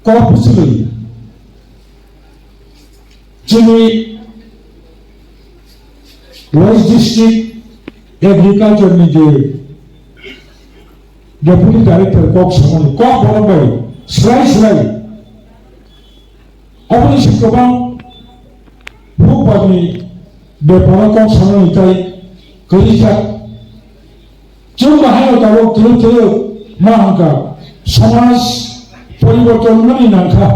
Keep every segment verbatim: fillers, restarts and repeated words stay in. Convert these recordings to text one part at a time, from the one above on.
Kok bwswlwi chini West District Agriculture ni je Deputy Director kok samani kok borok bai swlai swlai oboni se kwbang bupani beparo kok samani tai kwrwi kha. Chwng bahai o tabuk twrwk twrwk ma hwnkha somaj poriborton mani nangkha.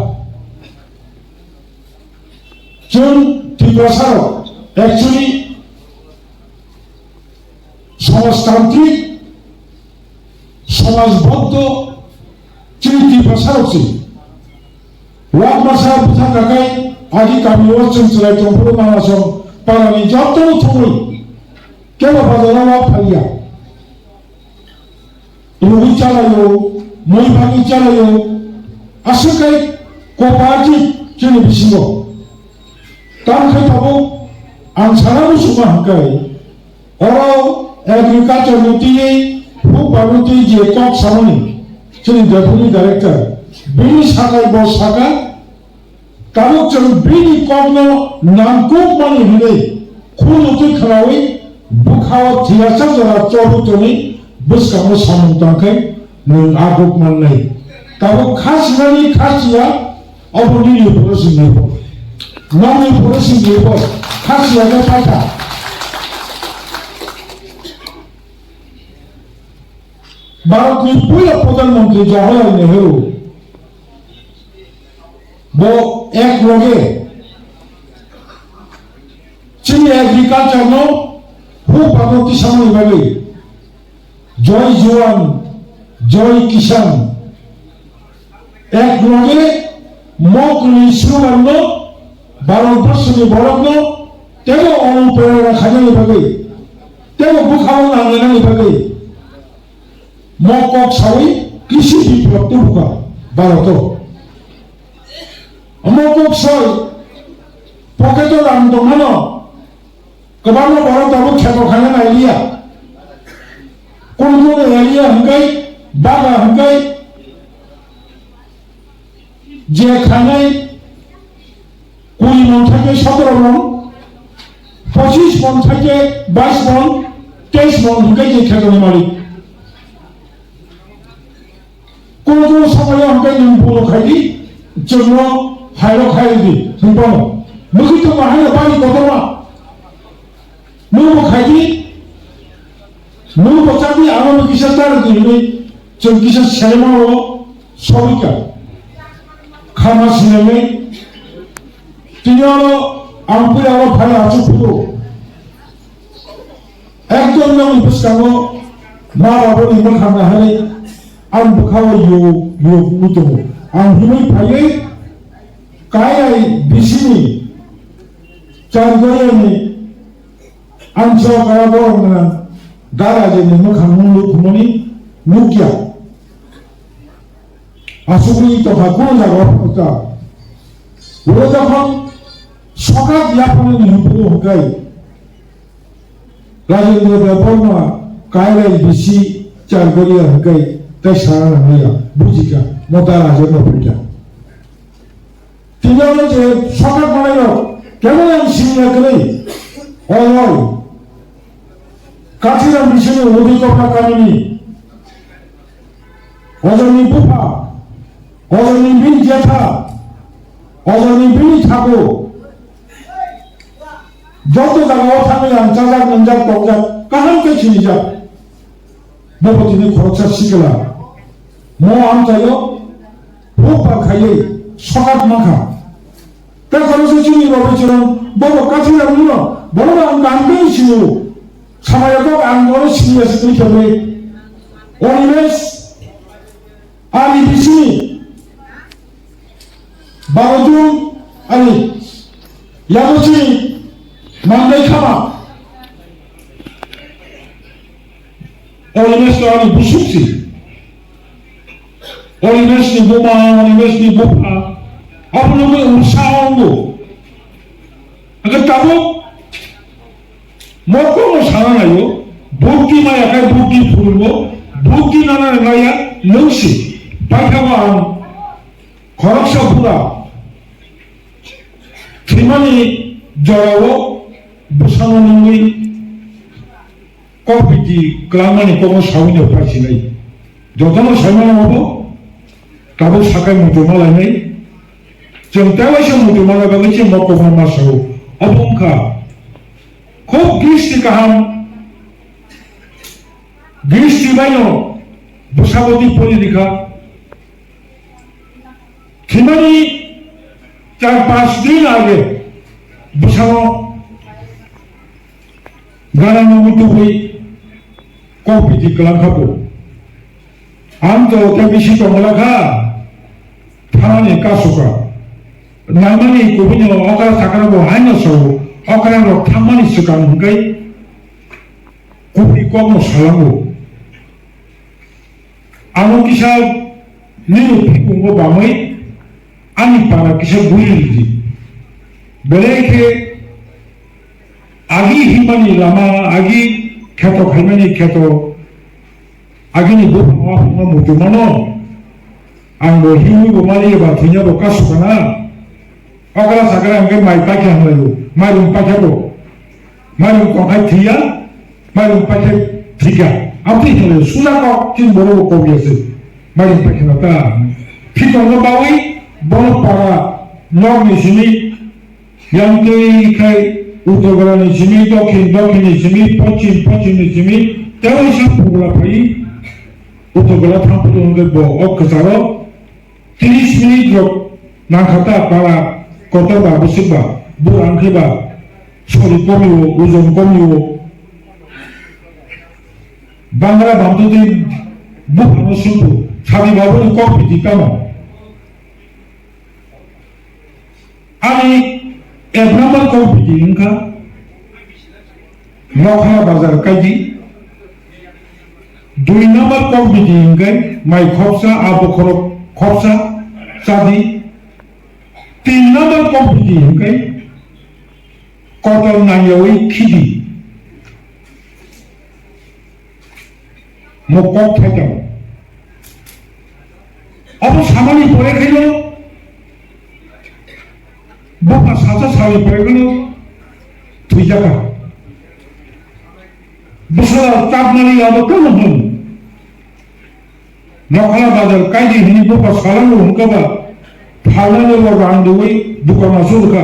Chwng Tiprasa rok actually somajtantrik, somajboddo chini Tiprasa rok se. Wak masa bwtha kakai agi kami o chwng chwrai tongphuru mama song parani joto thumwi kebo bazaro wak phaiya. Rwgwi chalaio, mui bagwi chalaio, aswk kai cooperative chini bisingo. Tamo khe tabuk ang sana muchungma hwnkhe, oro agriculture ni twiwi, huk bagwi twi je kok samani chini deputy director, bini sakai bo saka, Tabuk chwng bini kokno nangkukmani hwnwi khulutwi khwnaui bwkhao thwiyasa jora chobwi tongwi bwskango samung tangkhe nwng a buk mannai. Tabuk kha sinani kha siya obo nini phoro singni bo. Nokni phoro singni bo kha siya khe paitha. Bharatni puila Pradhan Mantri Jawaharlal Nehru bo ek loge chini agriculture no huk bagwi tisamani bagwi Jai Jawan, Jai Kisan, ek loge mokni slogan no Bharat borso ni borok no tebo onuprerona khainani bagwi, tebo bwkhao nangnani bagwi. Mo kok saui krisi biplop tubuka Bharoto. Mo kok sai pocket o rang tongmano kwbangma borok tabuk kheto khaina nailiya. Kunu kunu area hwnkhe baga hwnkhe je khanai kuri mon thake sotoro mon, pochis mon thake bais mon, teis mon hwnkhe je khetoni malik. Kunu kunu somoyo hwnkhe nwng bulo khaidi, chwngno hairo khaidi hwnphano. Mwkhwi tongma haino bari kotorma. Nwngbo khaidi, nwngbo chadi, ano kisa charwdi hwnwi chwng kisa selengmao Sawika khama sinamwi tini oro ang puila oro phai achuk phuru ekdom nokni bwskango ma baboni mwkhang naharwi ang bwkhao yug yug wngwi tongo. Ang himwi phaiwi Kairai bisini Chargoyani ang chokara borok nang dara je ni mwkhang nukmani nukya. Asugwi tongkha kunu jaga o phano ta. Oro jokhon sokat yaphangni hwnphuru hwnkhe Rajendra Debbarma Kairai bisi Chargoria hwnkhe tei sana nangya bujikha mota rajendra phikha. Tini oro je sokat manai rok kebo yang siniya kwrwi. Oi oi. Kachiram bisini Udi Kopra kamini. Ojoni bupha, ojoni bini jetha, ojoni bini thaku. Joto jagao thangwi ang chajak, nwngjak, tongjak, kaham khe sinijak. Bobo tini khoroksa sikla. Mo amchaio hukba khaiwi sokat mankha. Tei khoroksa chini Robi Chwrwng bobo kathwi rangno, bono ang kaham khe sinio. Samaya kok ang bono siniya sikli khe Onimesh, ani bisini Baro jun ani yabuchini mangai khama. Olimes to ani busuk si. Olimes ni buma, Olimes ni bupha. Abono khe usa ongo. Angkhe tabuk mokol no sana nayo. Bukti maya khai bukti phulbo. Bukti nana naya nungsi. Paithabo ang. Khoroksa bura thwimani jorao bwsano nungwi kokpiti kwlangmani kokno saui no paisinai. Jotono saimano obo tabuk sakai muchungma lainai. Chwng tei waisa muchungmani bagwi chwng bo kokno ma sao. Obo wngkha khub gristi kaham, gristi baino bwsaboti pori rikha. Thwimani char panch din age bwsano gana nugwi tubui kokpiti kwlangkha bo. Ang to tei bisi tongwlakha, thanani kasu kha. Naimani kubui no okra sakra bo haino sao, okra rok thangmani swkang hwnkhe kubui kokno salango. Ano kisa nini phikungo bamwi ani para kisa guri ridi. Belai khe agi himani lama, agi kheto khaimani kheto, agini buphang o hwnma muchungmano. Ang bo himwi bo mali eba thwina bo kasu kana. Okra sakra hwnkhe mai paikha hwnlaio, mairum paikha bo. Mairum tongkhai thwiya, mairum paikhe thwikha. Amtwi hwnlaio, suja kok chini borok bo kok ya se. Mairum paikha no ta. Phitongo bawi bono para nok ni simi, yang twi khai uttor gora ni simi, dokhin, dokhin ni simi, pochim, pochim ni simi, tei waisa pugla phai uttor gora thang phuru hwnkhe bo o kwcharo Tris minute rok nangkha ta para kotor ba bwswk ba, bura wngkhe ba, sori komi o, ojon komi o. Bangra bamtwi twi buphano sumbu, sadi babuni kok piti tamo. Ani ek number kok piti wngkha Nokhla bazar kaidi. Dui number kok piti hwnkhe mai khopsa, a bokhorok khopsa chadi. Tin number kok piti hwnkhe kotor nangyawi khidi. Mo kok thai tongo. Obo samani pore khaino bupha sacha sani pore khaino thwijaka. Bwsala chapmani abo tamo hwn. Nokhla bazar kaidi hini bupha salango hwnkhe ba phalnani bo rang rwwi dukan asuk rwkha.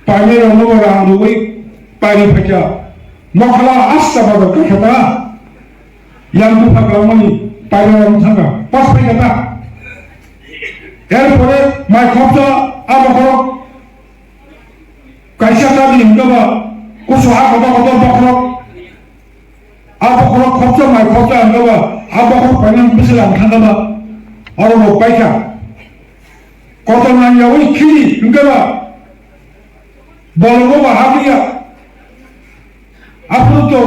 Painai rokno bo rang rwwi pairi phaikha. Nokhla asta bazar khe kheta. Yang bupha kwlangmani pairarok wng thangkha, pas phaikha ta. Erpore mai khopsa a bokhorok kaisa chadi hwnkhe ba kusu ha kotor kotor bokhorok. A bokhorok khopsa mai khopsa hwnkhe ba a bokhorok painani bwswk ang thangkha ba. Oro bo paikha. Kotor nangyawi khini hwnkhe ba bolongo ba ha phuya. Aphuru to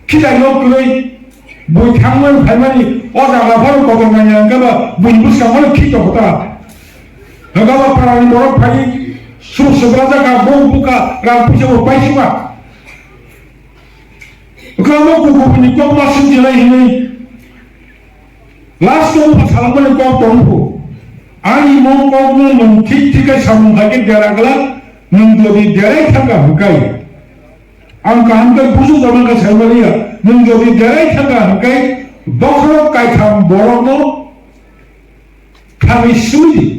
khitai nok kwrwi bui thangmani phaimani o jaga phano kotor nangya hwnkhe ba buini bwskango khito kota. Hwnkhe ba parani borok phai suk subrajak kha, buk bukha, rang puisa bo paisima. Hwnkhe omo kukubuini kokma swngchinai hinwi last o wngkha salangmani kok tongkhu. Ani mo kokno nwng thik thik khe samung hai khe dera glak, nwng jodi derai thangkha hwnkhe. Ang kaham khe buju jama khe sai maliya, nwng jodi derai thangkha hwnkhe bokhorok kaitham borokno thangwi simi di,